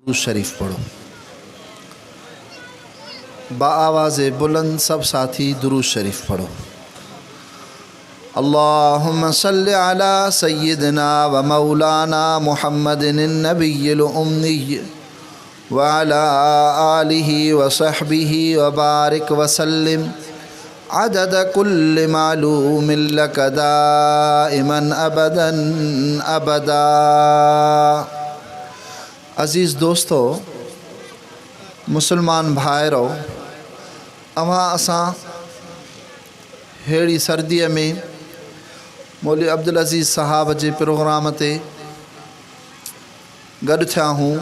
درود شريف پڙهو. باآواز بلند سڀ ساٿي درود شريف پڙهو. اللهم صل علي سيدنا ومولانا محمد النبي الامي وعلي آله وصحبه وبارك وسلم عدد كل معلوم لك دائما ابدا ابدا. عزيز دوستو، مسلمان ڀائرو، اوهان اسان ههڙي سرديء ۾ مولوي عبدالعزيز صاحب جي پروگرام تي گڏ ٿيا هون،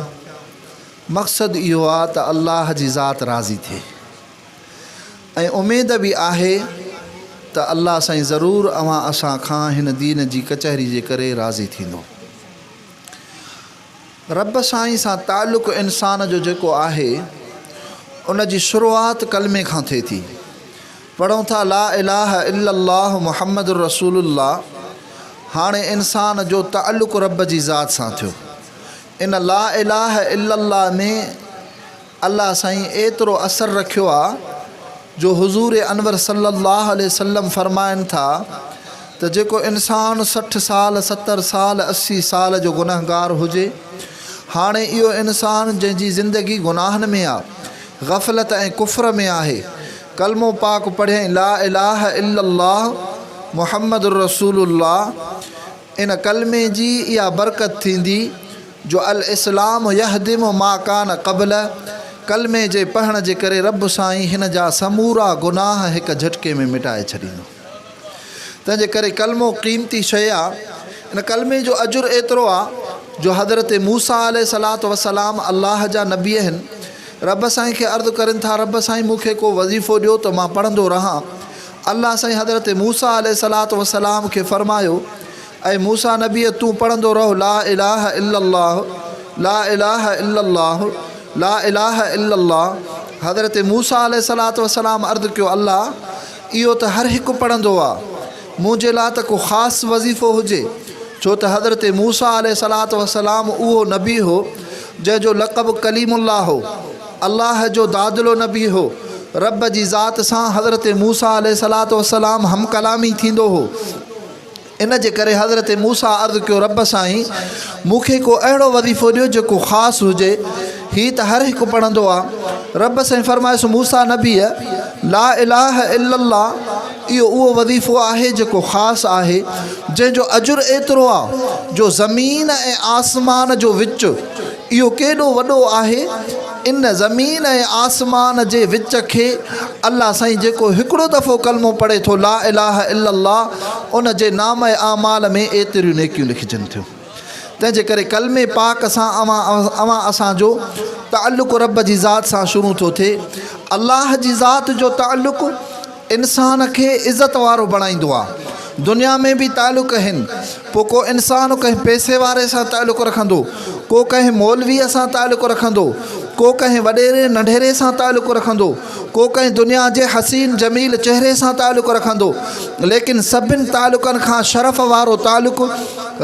مقصد اهو آ ته الله جي ذات راضي ٿئي ۽ اميد به آهي ته الله سائين ضرور اوهان اسان کان هن دين جي ڪچهري جي ڪري راضي ٿيندو. رب سائين سان تعلق انسان جو جيڪو آهي ان جي شروعات ڪلمي کان ٿئي ٿي. پڙهون ٿا لا اله الا الله محمد رسول الله هاڻي انسان جو تعلق رب جي ذات سان ٿيو. ان لا اله الا الله ۾ الله سائين ايترو اثر رکيو آ جو حضور انور صلي الله عليه وسلم فرمائن ٿا ته جيڪو انسان 60 سال، 70 سال، 80 سال جو گنهگار هجي، هاڻي اهو انسان جنهن جي زندگي گناهن ۾ آ، غفلت ۽ ڪفر ۾ آهي، ڪلمو پاڪ پڙهيائين لا اله الا الله محمد رسول الله، ان ڪلمي جي اها برڪت ٿيندي جو الاسلام يهدم ما ڪان قبله ڪلمي جي پڙهڻ جي ڪري رب سائين هن جا سمورا گناهه هڪ جهٽڪي ۾ مٽائي ڇڏيندو. تنهن جي ڪري ڪلمو قيمتي شيء آ. ان ڪلمي جو اجر ايترو آ جو حضرت موسيٰ عليه الصلوة والسلام الله جا نبي آهن. رب سائين کي عرض ڪرين ٿا رب سائين مون کي ڪو وظيفو ڏيو ته مان پڙهندو رهان. الله سائين حضرت موسيٰ عليه الصلوة والسلام کي فرمايو، اي موسيٰ نبيء تون پڙهندو رهه لا اله الا الله لا اله الا الله لا اله الا الله حضرت موسيٰ عليه الصلوة والسلام عرض ڪيو الله اهو ته هر هڪ پڙهندو آ منهنجي لاء ته ڪو خاص وظيفو هجي ڇو ته حضرت موسيٰ عليه الصلوة والسلام اهو نبي هو جنهن جو لقب ڪليم الله هو الله جو دادلو نبي هو. رب جي ذات سان حضرت موسيٰ عليه الصلوة والسلام هم ڪلامي ٿيندو هو. ان جي ڪري حضرت موسيٰ عرض ڪيو رب سائين! مون کي ڪو اهڙو وظيفو ڏيو جيڪو خاص هجي. هي ته هر هڪ پڙهندو آ. رب سائين فرمايس موسيٰ نبيء! لا اله الا الله اهو اهو وظيفو آهي جيڪو خاص آهي، جنهن جو اجر ايترو آ جو زمين ۽ آسمان جو وچ، اهو ڪيڏو وڏو آهي، ان زمين ۽ آسمان جي وچ کي الله سائين جيڪو هڪڙو دفعو ڪلمو پڙهي ٿو لا اله الا الله ان جي نامه اعمال ۾ ايتريون نيڪيون لکجن ٿيون. تنهن جي ڪري ڪلمي پاڪ سان اوهان اوهان اسان جو تعلق رب جي ذات سان شروع ٿو ٿئي. الله جي ذات جو تعلق انسان کي عزت وارو بڻائيندو آ. دنيا ۾ به تعلق آهن. پوء ڪو انسان ڪنهن پئسي واري سان تعلق رکندو، ڪو ڪنهن مولويء سان تعلق رکندو، ڪو ڪنهن وڏيري ننڍيري سان تعلق رکندو، ڪو ڪنهن دنيا جي حسين جميل چهري سان تعلق رکندو، ليڪن سڀن تعلقن کان شرف وارو تعلق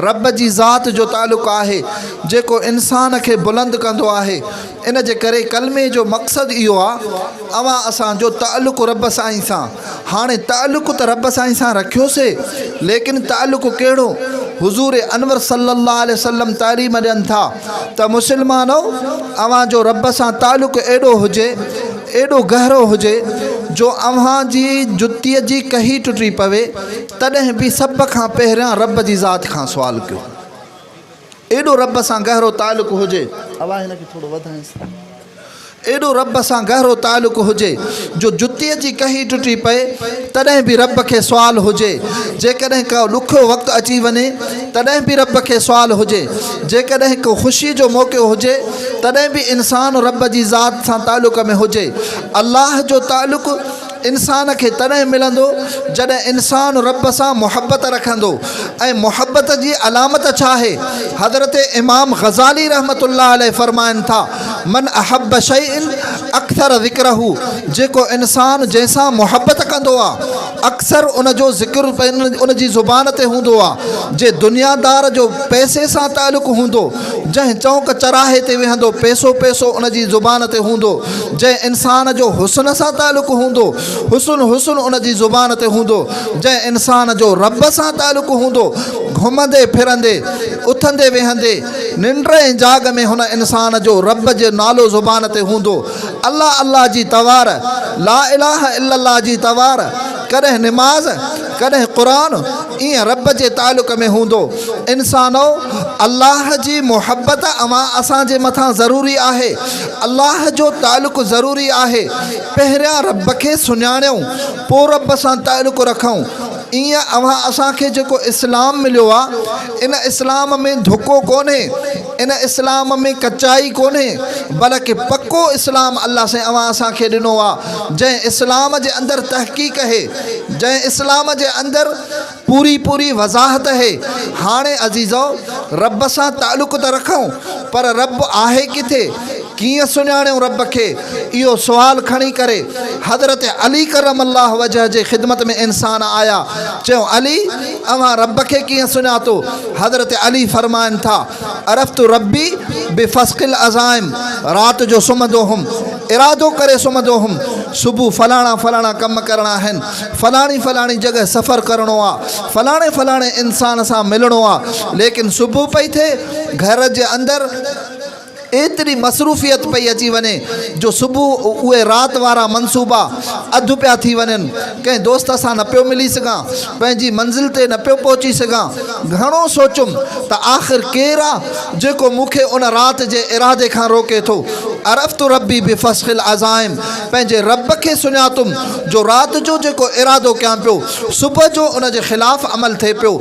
رب جي ذات جو تعلق آهي، جيڪو انسان کي بلند ڪندو آهي. ان جي ڪري ڪلمي جو مقصد اهو آ اوهان اسان جو تعلق رب سائين سان. هاڻي تعلق ته رب سائين سان رکيوسي ليڪن تعلق ڪهڙو؟ حضور انور صلي الله عليه وسلم تعليم ڏين ٿا ته مسلمانو اوهان جو رب سان تعلق ايڏو هجي ايڏو گهرو هجي جو اوهان جي جتيء جي ڪهي ٽٽي پوي تڏهن به سڀ کان پهريان رب جي ذات کان سوال ڪيو. ايڏو رب سان گهرو تعلق هجي. اوا هن کي ٿورو وڌائينس. ايڏو رب سان گهرو تعلق هجي جو جتيء جي ڪهي ٽٽي پئي تڏهن به رب کي سوال هجي. جيڪڏهن ڪو ڏکيو وقت اچي وڃي تڏهن به رب کي سوال هجي. جيڪڏهن ڪو خوشي جو موقعو هجي تڏهن به انسان رب جي ذات سان تعلق ۾ هجي. الله جو تعلق انسان کي تڏهن ملندو جڏهن انسان رب سان محبت رکندو ۽ محبت جي علامت ڇا آهي؟ حضرت امام غزالي رحمة الله عليه فرمائن ٿا، من احب شيء اڪثر ذڪره جيڪو انسان جنهن سان محبت ڪندو آ اڪثر. اڪثر ان جو ذڪر ان جي زبان تي هوندو آ. جي دنيادار جو پئسي سان تعلق هوندو، جنهن چونڪ چراهي تي ويهندو پئسو پئسو ان جي زبان تي هوندو، جنهن انسان جو حسن سان تعلق هوندو، حسن حسن ان جي زبان تي هوندو، جنهن انسان جو رب سان تعلق هوندو، گهمندي ڦرندي، اٿندي ويهندي، ننڊ ۽ جاڳ ۾ هن انسان جو رب جو نالو زبان تي هوندو، الله الله جي توار، لا اله الا الله جي توار، ڪڏهن نماز، ڪڏهن قرآن، ائين رب جي تعلق ۾ هوندو. انسانؤ! الله جي محبت اوهان اسان جي مٿان ضروري آهي. الله جو تعلق ضروري آهي. پهريان رب کي سڃاڻيون، پوء رب سان تعلق رکون. ائين اوهان اسان کي جيڪو اسلام مليو آ، ان اسلام ۾ ڌڪو ڪونهي، ان اسلام ۾ ڪچائي ڪونهي، بلڪ پڪو اسلام الله سائين اوهان اسان کي ڏنو آ، جنهن اسلام جي اندر تحقيق اهي، جنهن اسلام جي اندر پوري پوري وضاحت اهي. هاڻي عزيزؤ! رب سان تعلق ته رکون، پر رب آهي ڪٿي؟ ڪيئن سڃاڻيون رب کي؟ اهو سوال کڻي ڪري حضرت علي ڪرم الله وجهه جي خدمت ۾ انسان آيا. چيائون، علي! اوهان رب کي ڪيئن سڃاتو؟ حضرت علي فرمائن ٿا، عرفت ربي بفسق العزائم، رات جو سمهندو هوم، ارادو ڪري سمهندو هوم، صبح فلاڻا فلاڻا ڪم ڪرڻا آهن، فلاڻي فلاڻي جڳهه سفر ڪرڻو آ، فلاڻي فلاڻي انسان سان ملڻو آ، ليڪن صبح پئي ٿئي، گهر جي اندر ايتري مصروفيت پئي اچي وڃي جو صبح اهي رات وارا منصوبا اڌ پيا ٿي وڃن، ڪنهن دوست سان نه پيو ملي سگهان، پنهنجي منزل تي نه پيو پهچي سگهان، گهڻو سوچيم ته آخر ڪير آ جيڪو مون کي ان رات جي ارادي کان روڪي ٿو؟ عرفت ربي بفسخ العزائم پنهنجي رب کي سڃاتم جو رات جو جيڪو ارادو ڪيان پيو صبح جو ان جي خلاف عمل ٿئي پيو.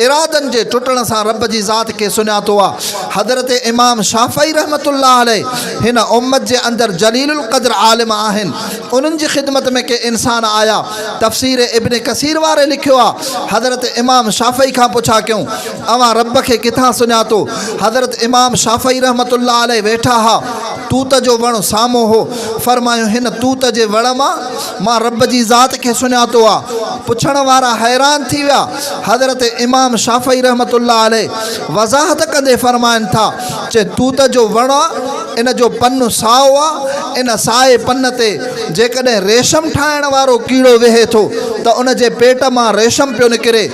ارادن جي ٽٽڻ سان رب جي ذات کي سڃاتو آ. حضرت امام شافعي رحمة الله عليه هن امت جي اندر جليل القدر عالم آهن. انهن جي خدمت ۾ ڪي انسان آيا. تفسير ابن ڪثير واري لکيو آ، حضرت امام شافعي کان پڇا ڪيون، اوهان رب کي ڪٿان سڃاتو؟ حضرت امام شافعي رحمة الله عليه ويٺا ها، توت جو وڻ سامهون هو، فرمايو هن توت جي وڻ مان مان رب جي ذات کي سڃاتو آ. پڇڻ وارا حيران ٿي ويا. حضرت امام شافعي رحمة الله عليه وضاحت ڪندي فرمائن ٿا، چي توت جو وڻ آ، ان جو پن سائو آ، ان سائي پن تي جيڪڏهن ريشم ٺاهڻ وارو ڪيڙو ويهي ٿو ته ان جي پيٽ مان ريشم پيو نڪري،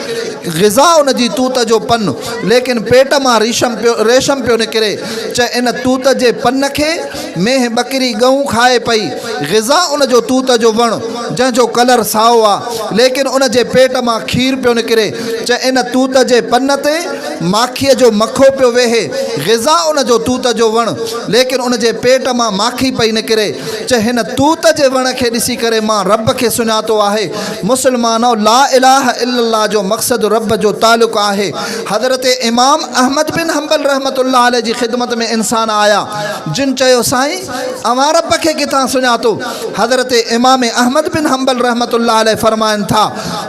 غذا ان جي توت جو پن، ليڪن پيٽ مان ريشم پيو ريشم پيو نڪري، چي ان توت جي پن کي مينهن ٻڪري ڳئون کائي پئي، غذا ان جو توت جو وڻ، جنهن جو ڪلر سائو آ، ليڪن ان جي پيٽ مان کير پيو نڪري، چي ان توت جي پن تي ماکيء جو مکو پيو ويهي، غذا ان جو توت جو وڻ، ليڪن ان جي پيٽ مان ماکي پئي نڪري، چي هن توت جي وڻ کي ڏسي ڪري مان رب کي سڃاتو آهي. مسلمانؤ! لا اله الا الله جو مقصد رب جو تعلق آهي. حضرت امام احمد بن حنبل رحمة الله عليه جي خدمت ۾ انسان آيا، جن چيو، سائين! اوهان رب کي ڪٿان سڃاتو؟ حضرت امام احمد بن حنبل رحمة الله عليه فرمائن ٿا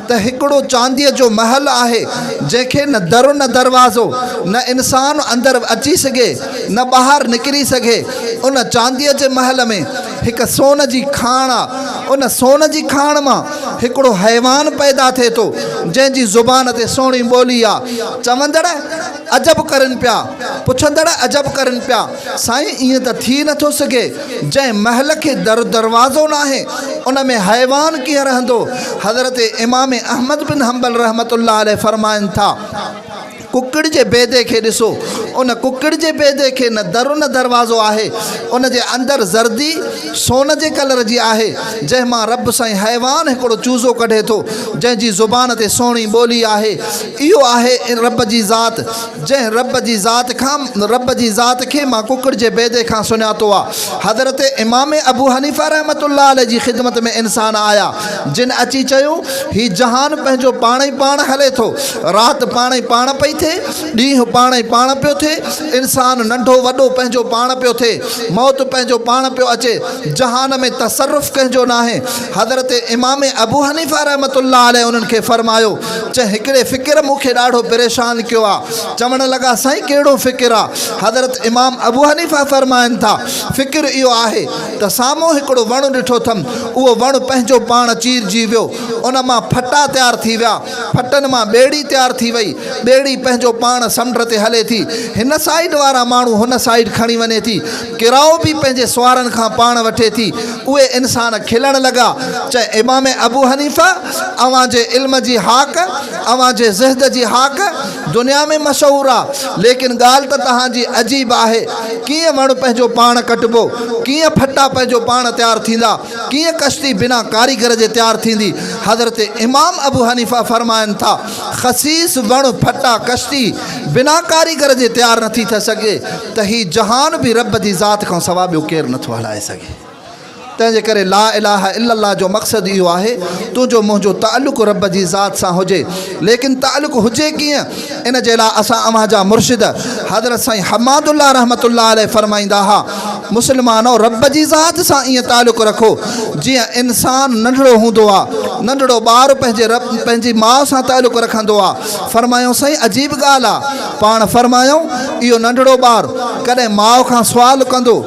ته هڪڙو چانديء جو محل آهي، جنهن کي نه در نه دروازو، نه انسان اندر اچي سگهي نه ٻاهر نڪري سگهي. ان چانديء جي محل ۾ هڪ سون جي کاڻ آ. ان سون جي کاڻ مان هڪڙو حيوان پيدا ٿئي ٿو، جنهن جي زبان تي سهڻي ٻولي آ. چوندڙ عجب ڪرين پيا، پڇندڙ عجب ڪرين پيا، سائين ائين ته ٿي نٿو سگهي، جنهن محل کي در دروازو ناهي، ان ۾ حيوان ڪيئن رهندو؟ حضرت امام احمد بن حنبل رحمة الله عليه فرمائن ٿا، ڪڪڙ جي بيدي کي ڏسو، ان ڪڪڙ جي بيدي کي نه در نه دروازو آهي، ان جي اندر زردي سون جي ڪلر جي آهي، جنهن مان رب سائين حيوان هڪڙو چوزو ڪڍي ٿو، جنهن جي زبان تي سهڻي ٻولي آهي، اهو آهي رب جي ذات، جنهن رب جي ذات کان رب جي ذات کي مان ڪڪڙ جي بيدي کان سڃاتو آ. حضرت امام ابو حنيفه رحمة الله عليه جي خدمت ۾ انسان آيا، جن اچي چيو، هي جهان پنهنجو پاڻ ئي پاڻ هلي ٿو، رات پاڻ ئي پاڻ پئي ٿئي، ڏينهن پاڻ ئي پاڻ پيو ٿئي، انسان ننڍو وڏو پنهنجو پاڻ پيو ٿئي، موت پنهنجو پاڻ پيو اچي، جهان ۾ تصرف ڪنهن جو ناهي. حضرت امام ابو حنيفه رحمة الله عليه انهن کي فرمايو، چي هڪڙي فڪر مون کي ڏاڍو پريشان ڪيو آ. چوڻ لڳا، سائين ڪهڙو فڪر آ؟ حضرت امام ابو حنيفه فرمائن ٿا، فڪر اهو آهي ته سامهون هڪڙو وڻ ڏٺو اٿم، اهو وڻ پنهنجو پاڻ چيرجي ويو، ان مان ڦٽا تيار ٿي ويا، ڦٽن مان ٻيڙي تيار ٿي وئي، ٻيڙي پنهنجو پاڻ سمنڊ تي هلي ٿي، هن سائيڊ وارا ماڻهو هن سائيڊ کڻي وڃي ٿي، ڪرايو به پنهنجي سوارن کان پاڻ وٺي ٿي، اهي انسان کلڻ لڳا، چئه امام ابو حنيفه اوهان جي علم جي هاڪ، اوهان جي زهد جي هاڪ دنيا ۾ مشهور آ، ليڪن ڳالهه ته توهان جي عجيب آهي، ڪيئن وڻ پنهنجو پاڻ ڪٽبو، ڪيئن ڦٽا پنهنجو پاڻ تيار ٿيندا، ڪيئن ڪشتي بنا ڪاريگر جي تيار ٿيندي؟ حضرت امام ابو حنيفه فرمائن ٿا، خسيس وڻ، ڦٽا، ڪشتي بنا ڪاريگر جي تيار نٿي ٿي سگهي ته هي جهان به رب جي ذات کان سوا ٻيو ڪير نٿو هلائي سگهي. تنهن جي ڪري لا اله الا الله جو مقصد اهو آهي تنهنجو منهنجو تعلق رب جي ذات سان هجي ليڪن تعلق هجي ڪيئن؟ ان جي لاء اسان اوهان جا مرشد حضرت سائين حماد الله رحمة الله عليه فرمائيندا ها مسلمانو رب جي ذات سان ائين تعلق رکو جيئن انسان ننڍڙو هوندو آ ننڍڙو ٻار پنهنجي رب پنهنجي ماء سان تعلق رکندو آ فرمايائون سائين عجيب ڳالهه آ پاڻ فرمايائون اهو ننڍڙو ٻار ڪڏهن ماء کان سوال ڪندو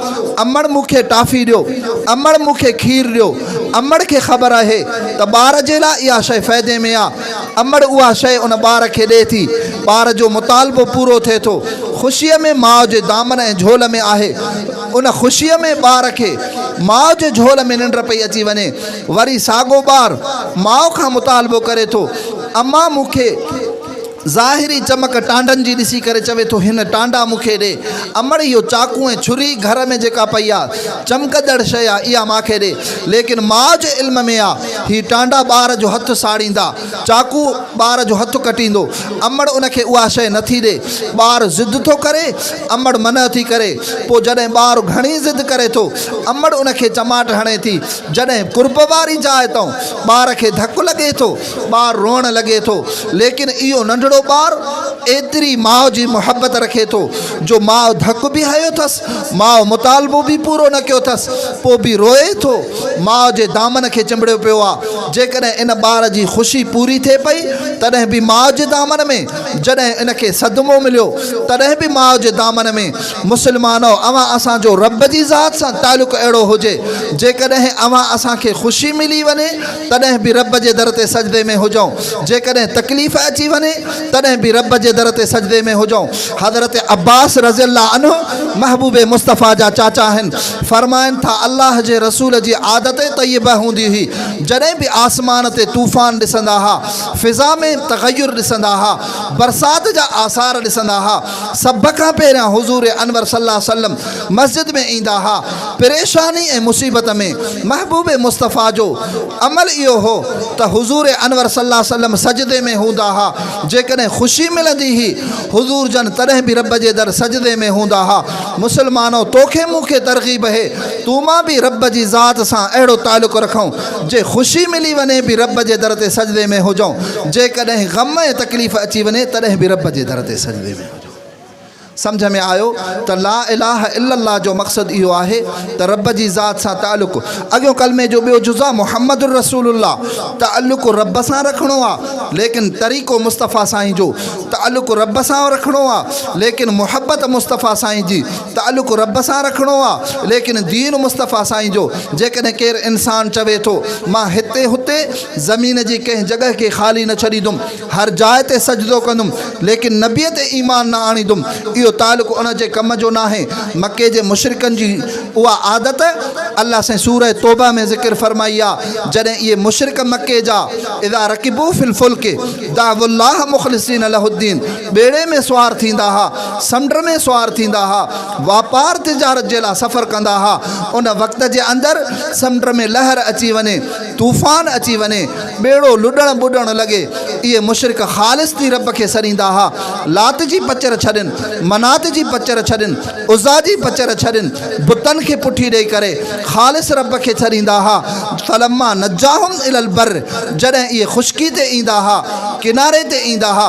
امڙ مون کي ٽافي ڏيو امڙ مون کي کير ڏيو امڙ کي خبر آهي ته ٻار جي لاء اها شيء فائدي ۾ آ امڙ اها شيء ان ٻار کي ڏئي ٿي. ٻار جو مطالبو پورو ٿئي ٿو. خوشيء ۾ ماء جي دامن ۽ جهول ۾ آهي. ان خوشيء ۾ ٻار کي ماء جي جهول ۾ ننڊ پئي اچي وڃي. وري ساڳو ٻار ماء کان مطالبو ڪري ٿو، اما مون کي. ظاهري چمڪ ٽانڊن جي ڏسي ڪري چوي ٿو، هن ٽانڊا مون کي ڏي. امڙ اهو چاقو ۽ ڇري گهر ۾ جيڪا پئي آ، چمڪندڙ شيء آ، اها مان کي ڏي. ليڪن ماء جي علم ۾ آ، هي ٽانڊا ٻار جو هٿ ساڙيندا، چاقو ٻار جو هٿ ڪٽيندو. امڙ ان کي اها شيء نٿي ڏي. ٻار ضد ٿو ڪري، امڙ منع ٿي ڪري. پوء جڏهن ٻار گهڻي ضد ڪري ٿو، امڙ ان کي چماٽ هڻي ٿي. جڏهن قرب واري جاء تان ٻار کي ڌڪ لڳي ٿو، ٻار روئڻ لڳي ٿو. ليڪن اهو ننڍڙو ٻار ايتري ماء جي محبت رکي ٿو جو ماء ڌڪ به هنيو اٿس، ماء مطالبو به پورو نه ڪيو اٿس، پوء به روئي ٿو، ماء جي دامن کي چنبڙيو پيو آ. جيڪڏهن ان ٻار جي خوشي پوري ٿئي پئي، تڏهن به ماء جي دامن ۾، جڏهن ان کي صدمو مليو، تڏهن به ماء جي دامن ۾. مسلمانؤ! اوهان اسان جو رب جي ذات سان تعلق اهڙو هجي، جيڪڏهن اوهان اسان کي خوشي ملي وڃي، تڏهن به رب جي در تي سجدي ۾ هجون، جيڪڏهن تڪليف اچي وڃي، تڏهن به رب جي در تي سجدي ۾ هجون. حضرت عباس رضي الله عنه محبوب مصطفيٰ جا چاچا آهن، فرمائن ٿا، الله جي رسول جي عادت طيبه هوندي هئي، جڏهن به آسمان تي طوفان ڏسندا ها، فضا ۾ تغير ڏسندا ها، برسات جا آثار ڏسندا ها، سڀ کان پهريان حضور انور صلي الله عليه وسلم مسجد ۾ ايندا ها، پريشاني ۽ مصيبت ۾ محبوب مصطفيٰ جو عمل اهو هو ته حضور انور صلي الله عليه وسلم سجدي ۾ هوندا ها، جيڪڏهن خوشي ملندي هئي حضور جن تڏهن به رب جي در سجدي ۾ هوندا ها. مسلمانو! توکي مون کي ترغيب اهي تون مان به رب جي ذات سان اهڙو تعلق رکون جي خوشي ملي وڃي به رب جي در تي سجدي ۾ هجون جيڪڏهن غم ۽ تڪليف اچي وڃي تڏهن به رب جي در تي سجدي ۾ هجون. سمجهه ۾ آيو ته لا اله الا الله جو مقصد اهو آهي ته رب جي ذات سان تعلق. اڳيون ڪلمي جو ٻيو جز آ محمد رسول الله تعلق رب سان رکڻو آ ليڪن طريقو مصطفيٰ سائين جو تعلق رب سان رکڻو آ ليڪن محبت مصطفيٰ سائين جي تعلق رب سان رکڻو آ ليڪن دين مصطفيٰ سائين جو. جيڪڏهن ڪير انسان چوي ٿو مان هتي هتي زمين جي ڪنهن جڳهه کي خالي نه ڇڏيندم هر جاء تي سجدو ڪندم ليڪن نبيء تي ايمان نه آڻيندم اهو تعلق ان جي ڪم جو ناهي. مڪي جي مشرڪن جي اها عادت الله سائين سوره توبه ۾ ذڪر فرمائي آ جڏهن اهي مشرڪ مڪي جا اذا رڪبو في الفلڪ دعوا الله مخلصين له الدين ٻيڙي ۾ سوار ٿيندا ها سمنڊ ۾ سوار ٿيندا ها واپار تجارت جي لاء سفر ڪندا ها ان وقت جي اندر سمنڊ ۾ لهر اچي وڃي طوفان اچي وڃي، ٻيڙو لڏڻ ٻڏڻ لڳي، اهي مشرڪ خالص ٿي رب کي سڏيندا ها، لات جي پچر ڇڏين، منات جي پچر ڇڏين، عزيٰ جي پچر ڇڏين، بتن کي پٺي ڏئي ڪري خالص رب کي ڇڏيندا ها، فلما نجاهم الي البر جڏهن اهي خشڪي تي ايندا ها، ڪناري تي ايندا ها،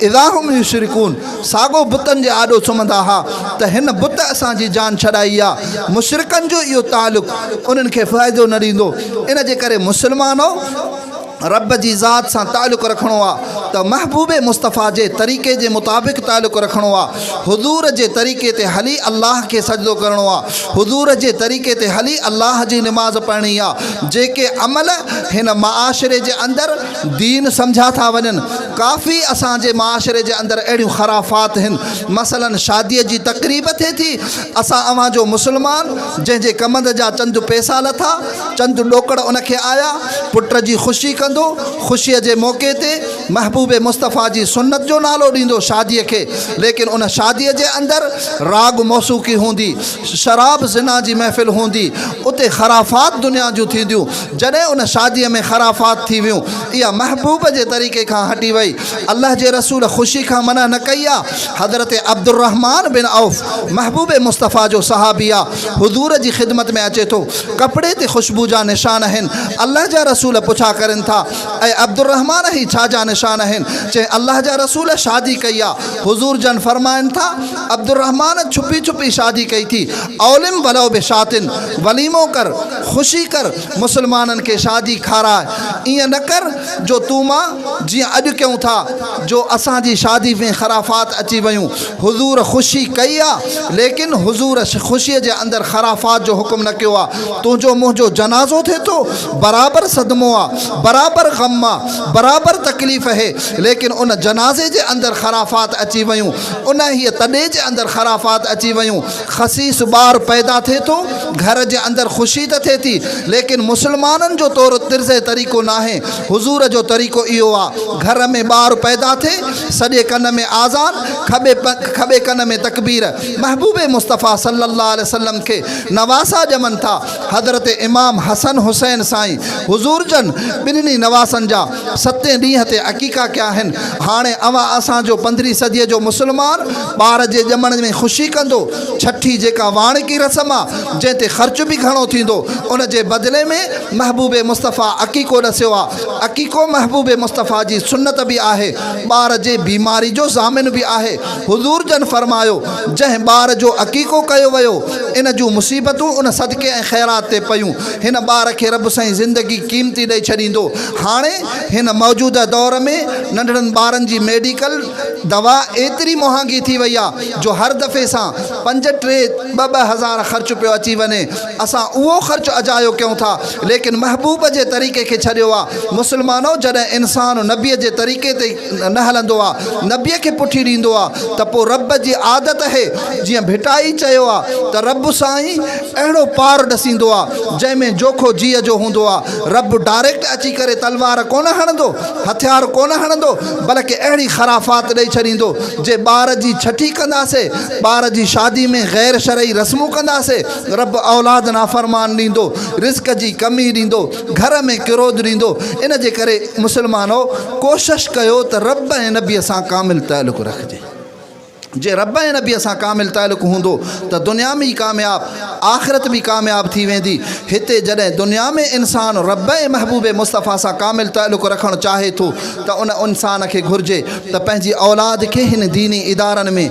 اذا هم يشرڪون ساڳو بتن جي آڏو سمهندا ها ته هن بت اسان جي جان ڇڏائي آ، مشرڪن جو اهو تعلق انهن کي فائدو نه ڏيندو، ان جي ڪري مسلمانو! رب جي ذات سان تعلق رکڻو آ ته محبوب مصطفيٰ جي طريقي جي مطابق تعلق رکڻو آ، حضور جي طريقي تي هلي الله کي سجدو ڪرڻو آ، حضور جي طريقي تي هلي الله جي نماز پڙهڻي آ، جيڪي عمل هن معاشري جي اندر دين سمجهيا ٿا وڃن، ڪافي اسان جي معاشري جي اندر اهڙيون خرافات هن، مثلا شادي جي تقريب ٿئي ٿي، اسان اوهان جو مسلمان جنهن جي ڪمند جا چند پئسا لٿا، چند ڏوڪڙ ان کي آيا، پٽ جي خوشي ڪندو، خوشيء جي موقعي تي محبوب مصطفيٰ جي سنت جو نالو ڏيندو شاديء کي، ليڪن ان شاديء جي اندر راڳ موسيقي هوندي، شراب زنا جي محفل هوندي، اتي خرافات دنيا جون ٿينديون، جڏهن ان شاديء ۾ خرافات ٿي ويون، اها محبوب جي طريقي کان هٽي وئي، الله جي رسول خوشي کان منع نه ڪئي آ، حضرت عبدالرحمان بن عوف محبوب مصطفيٰ جو صحابي آ، حضور جي خدمت ۾ اچي ٿو، ڪپڙي تي خوشبو جا نشان آهن، الله جا رسول پڇا ڪرين ٿا، اي عبدالرحمان هي ڇا جا نشان آهن؟ چئين الله جا رسول شادي ڪئي آ، حضور جن فرمائن ٿا، عبدالرحمان ڇپي ڇپي شادي ڪئي ٿي، اولم ولو بشاة، وليمو ڪر، خوشي ڪر، مسلمانن کي شادي کاراء، ائين نه ڪر جو تون مان جيئن اڄ ڪيون ٿا جو اسان جي شادي ۾ خرافات اچي ويون، حضور خوشي ڪئي آ ليڪن حضور خوشي جي اندر خرافات جو حڪم نه ڪيو آ، تنهنجو منهنجو جنازو ٿئي ٿو برابر صدمو آ، برابر غم آ، برابر تڪليف اهي ليڪن ان جنازي جي اندر خرافات اچي ويون، انهيء تڏي جي اندر خرافات اچي ويون، خسيس ٻار پيدا ٿئي ٿو، گهر جي اندر خوشي ته ٿئي ٿي، ليڪن مسلمانن جو طور طرز طريقو ناهي، حضور جو طريقو اهو آ، گهر ۾ ٻار پيدا ٿئي، سڄي ڪن ۾ آذان، کٻي کٻي ڪن ۾ تڪبير، محبوب مصطفيٰ صلّي اللّٰه عليه وسلّم کي نواسا ڄمن ٿا، حضرت امام حسن حسين سائين حضور جن ٻنهي نواسن جا ستين ڏينهن تي عقيقا ڪيا آهن. هاڻي اوهان اسان جو پندرهين صديء جو مسلمان ٻار جي ڄمڻ ۾ خوشي ڪندو، ڇٺي جيڪا واڻڪي رسم آ، جنهن تي خرچ به گهڻو ٿيندو، ان جي بدلي ۾ محبوب مصطفيٰ عقيقو ڏسيو آ. عقيقو محبوب مصطفيٰ جي سنت به آهي، ٻار جي بيماري جو ضامن به آهي. حضور جن فرمايو، جنهن ٻار جو عقيقو ڪيو ويو، ان جون مصيبتون ان صدقي ۽ خيرات تي پيون. هن ٻار کي رب سائين زندگي قيمتي ڏئي ڇڏيندو. هاڻي هن موجوده دور ۾ ننڍڙن ٻارن جي ميڊيڪل دوا ايتري مهانگي ٿي وئي آ جو هر دفعي سان پنج ٽي ٻه ٻه هزار خرچ پيو اچي وڃي. اسان اهو خرچ اجايو ڪيون ٿا ليڪن محبوب جي طريقي کي ڇڏيو آ. مسلمانو جڏهن انسان نبي جي طريقي تي نه هلندو آ، نبي کي پٺي ڏيندو آ ته پو رب جي عادت اهي جيئن ڀٽائي چيو آ ته رب سائين اهڙو پار ڏسيندو آ جنهن ۾ جوکو جيء جو هوندو آ. رب ڊائريڪٽ اچي ڪري تلوار ڪونه هڻندو، هٿيار ڪونه هڻندو، بلڪه اهڙي خرافات ڏئي ڇڏيندو، جي ٻار جي ڇٺي ڪنداسي، ٻار جي شادي ۾ غير شرعي رسمون ڪنداسي، رب اولاد نافرمان ڏيندو، رزق جي ڪمي ڏيندو، گهر ۾ ڪروڌ ڏيندو، ان جي ڪري مسلمانو ڪوشش ڪيو ته رب ۽ نبي سان ڪامل تعلق رکجي. جي رب ۽ نبيء سان ڪامل تعلق هوندو ته دنيا ۾ ئي ڪامياب آخرت به ڪامياب ٿي ويندي. هتي جڏهن دنيا ۾ انسان رب ۽ محبوب مصطفيٰ سان ڪامل تعلق رکڻ چاهي ٿو ته ان انسان کي گهرجي ته پنهنجي اولاد کي هن ديني ادارن ۾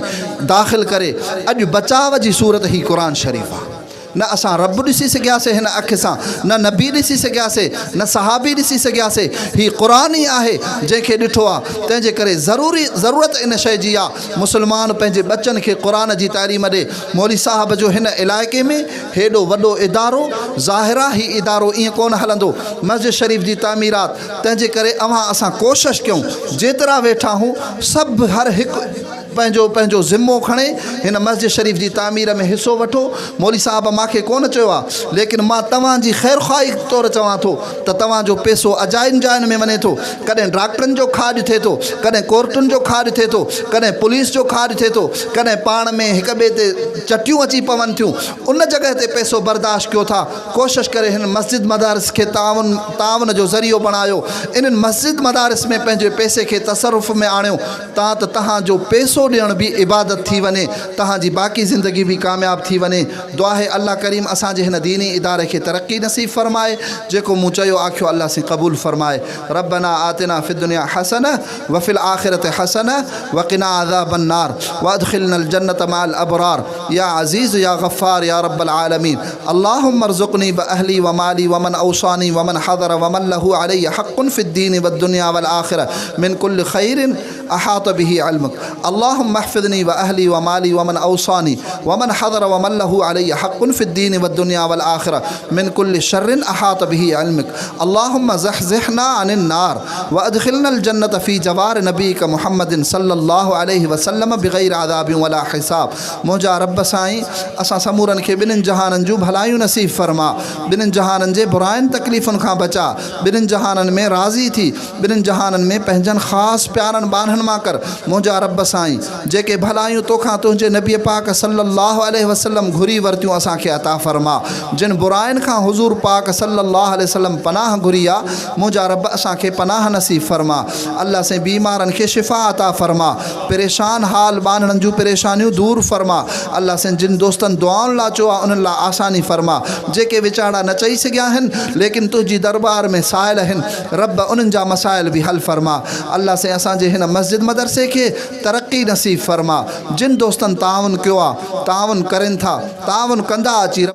داخل ڪري. اڄ بچاء جي صورت هي قرآن شريف آهي. نه اسان رب ڏسي سگهياسي هن اک سان، نه نبي ڏسي سگهياسي، نه صحابي ڏسي سگهياسي، هي قرآن ئي آهي جنهن کي ڏٺو آ، تنهن جي ڪري ضروري ضرورت ان شيء جي آ مسلمان پنهنجي ٻچن کي قرآن جي تعليم ڏي. مولوي صاحب جو هن علائقي ۾ هيڏو وڏو ادارو، ظاهر آ هي ادارو ائين ڪونه هلندو، مسجد شريف جي تعميرات، تنهن جي ڪري اوهان اسان ڪوشش ڪيون جيترا ويٺا هون سڀ هر هڪ. پنهنجو پنهنجو ذمو کڻي هن مسجد شريف جي تعمير ۾ حصو وٺو. مولوي صاحب مان کي ڪونه چيو آ ليڪن مان توهان جي خيرخواهي طور چوان ٿو ته توهان جو پئسو اجاين جاين ۾ وڃي ٿو. ڪڏهن ڊاڪٽرن جو کاڄ ٿئي ٿو، ڪڏهن ڪورٽن جو کاڄ ٿئي ٿو، ڪڏهن پوليس جو کاڄ ٿئي ٿو، ڪڏهن پاڻ ۾ هڪ ٻئي تي چٽيون اچي پون ٿيون. ان جڳهه تي پئسو برداشت ڪيو ٿا. ڪوشش ڪري هن مسجد مدارس کي تعاون تعاون جو ذريعو بڻايو. انهن مسجد مدارس ۾ پنهنجي پئسي کي تصرف ۾ آڻيو. تان ته توهان جو پئسو پئسو ڏيڻ به عبادت ٿي وڃي توهان جي باقي زندگي به ڪامياب ٿي وڃي دعا آهي الله ڪريم اسان جي هن ديني اداري کي ترقي نصيب فرمائي جيڪو مون چيو آکيو الله سين قبول فرمائي ربنا آتنا في الدنيا حسنه وفي الاخرة حسنه وقنا عذاب النار وادخلنا الجنة مع الابرار يا عزيز يا غفار يا رب العالمين اللهم ارزقني واهلي ومالي ومن اوصاني ومن حضر ومن له علي حق في الدين والدنيا والاخرة من كل خير احاط به علمك اللهم احفظني واهلي ومالي ومن اوصاني ومن حضر ومن له علي حق في الدين والدنيا والآخرة من كل شر احاط به علمك اللهم زحزحنا عن النار وادخلنا الجنة في جوار نبيك محمد صلي الله عليه وسلم بغير عذاب ولا حساب منهنجا رب سائين اسان سمورن کي ٻنهين جهانن جون ڀلايون نصيب فرما ٻنهين جهانن جي براين تڪليفن کان بچا ٻنهين جهانن ۾ راضي ٿي ٻنهين جهانن ۾ پنهنجن خاص پيارن ٻانهن مان ڪر منهنجا رب سائين جيڪي ڀلايون توکان تنهنجي نبي پاڪ صلّي اللّٰه عليه وسلّم گهري ورتيون اسان کي عطا فرما جن براين کان حضور پاڪ صلّي اللّٰه عليه وسلّم پناهه گهري آ منهنجا رب اسان کي پناهه نصيب فرما الله سائين بيمارن کي شفا عطا فرما پريشان حال ٻانهڙن جون پريشانيون دور فرما الله سائين جن دوستن دعائن لا چيو آ انهن لا آساني فرما جيڪي ويچاڙا نه چئي سگهيا آهن ليڪن تنهنجي دربار ۾ سائل آهن رب انهن جا مسائل به حل فرما الله سائين اسان جي هن مسجد مدرسي کي ترقي نصيب فرما جن دوستن تعاون ڪيو آ تعاون ڪرين ٿا تعاون ڪندا اچي.